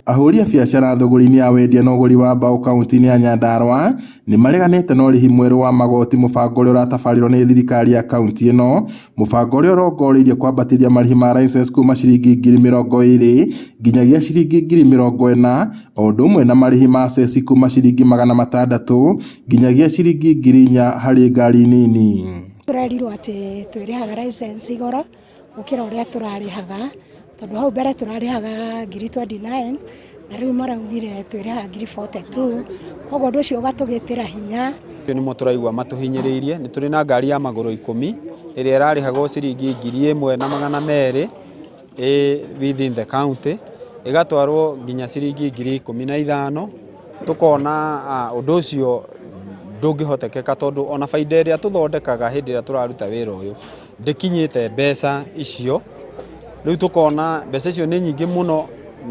Ahũri a biacara thũgũrĩ-inĩ ya wendia na ũgũri wa mbaũ kaunti-inĩ ya Nyandarua nĩ mareganĩte na ũrĩhi mwerũ wa magoti mũbango ũrĩa ũratabarĩrwo nĩ thirikari ya kaunti ĩno, mũbango ũrĩa ũrongoreirie kwambatĩria marĩhi ma license kuma ciringi 20,000 nginyagia ciringi 40,000 o ũndũ ũmwe na marĩhi ma ceci kuma ciringi 600 nginyagia ciringi 4,000 harĩ ngari nini. Tũrerirwo atĩ twĩrĩhaga license igoro gũkĩra ũrĩa tũrarĩhaga, tondũ hau mbere tũrarĩhaga 29,000 na rĩu maraugire twĩrĩhaga 42,000, koguo ũndũ ũcio ũgatũgĩtĩra hinya. Nĩmo tũraigua matũhinyĩrĩirie, nĩ tũrĩ na ngari ya magũrũ 10 ĩrĩa ĩrarĩhagwo ciringi 1,200 ĩ within the county, ĩgatwarwo nginya ciringi 15,000, tũkona ũndũ ũcio ndũngĩhotekeka tondũ ona baida ĩrĩa tũthondekaga hĩndĩ ĩrĩa tũraruta wĩra ũyũ ndĩkinyĩte mbeca icio, rĩu tũkona mbeca icio nĩ nyingĩ mũno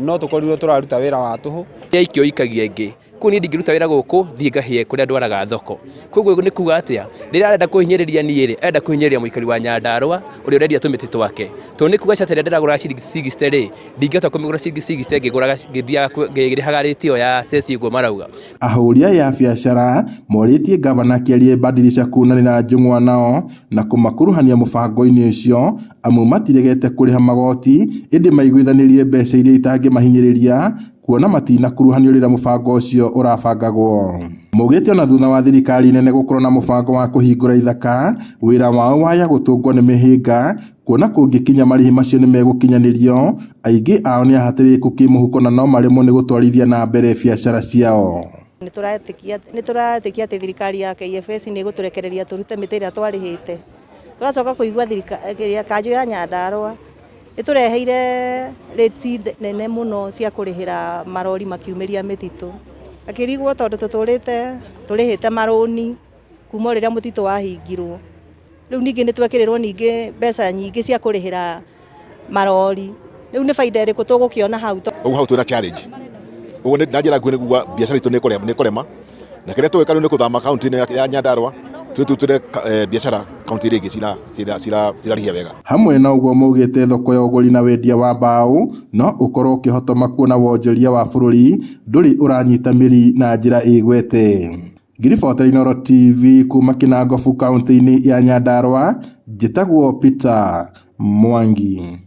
no tũkorirwo tũraruta wĩra wa tũhũ. Aikio ikagia ĩngĩ kũu niĩ ndingĩruta wĩra gũkũ thiĩ ngahĩe kũrĩa ndwaraga thoko. Koguo nĩ kuga atĩa, rĩrĩa arenda kũhinyĩrĩria niĩ rĩ, arenda kũhinyĩrĩria mũikari wa Nyandarũa ũrĩa ũrendia tũmĩtĩ twake. Tondũ nĩ kuga cati ĩrĩa ndĩragũraga ciringi 60 rĩ, ndingĩhota kũmĩgũra ciringi 60 ngĩgũraga ngĩthiaga ngĩrĩhaga rĩti ĩyo ya ceci ũguo marauga. Ahũri aya a biacara morĩtie ngavana Kĩarie Badilisha kunanĩra njũng'wa nao na kũmakuruhania mũbango-inĩ ũcio amu matiregete kũrĩha magoti ĩndĩ maiguithanĩrie mbeca iria itangĩmahinyĩrĩria kuona matinakuruhanio rĩrĩa mũbango ũcio ũrabangagwo. Maugĩte ona thutha wa thirikari nene gũkorwo na mũbango wa kũhingũra ithaka, wĩra wao waya gũtũngwo nĩ mĩhĩnga kuona kũngĩkinya marĩhi macio nĩ megũkinyanĩrio, aingĩ ao nĩ ahatĩrĩrĩku kĩmũhuko na no maremwo nĩ gũtwarithia na mbere biacara ciao. Nĩ tũretĩkia atĩ thirikari ya KFS nĩ ĩgũtũrekereria tũrute mĩtĩ ĩrĩa twarĩhĩte. Tũracoka kũigua kanjũ ya Nyandarũa ĩtũreheire rates nene mũno cia kũrĩhĩra marori makiumĩria mĩtitũ. Ngakĩrigwo tondũ tũtũrĩte tũrĩhĩte marũni kuma o rĩrĩa mũtitũ wahingirwo. Rĩu ningĩ nĩ twekĩrĩrwo ningĩ mbeca nyingĩ cia kũrĩhĩra marori. Rĩu nĩ baida ĩrĩkũ tũgũkĩona hau? Ũguo hau twĩna challenge. Ũguo na njĩra nguhĩ nĩ kuga biacara itũ nĩ ĩkũrema na kĩrĩa tũgwĩka rĩu nĩ kũthama kaunti-inĩ ya Nyandarũa twĩtutĩre biacara kaunti iria ingĩ cirarĩhia wega. Hamwe na ũguo maugĩte thoko ya ũgũri na wendia wa mbaũ no ũkorwo ũkĩhotoma kuona wonjoria wa bũrũri ndũrĩ ũranyita mĩri na njĩra ĩgwete. Ngĩribotera Inooro TV kuma Kinangofu kaunti-inĩ ya Nyandarũa, njĩtagwo Peter Mwangi.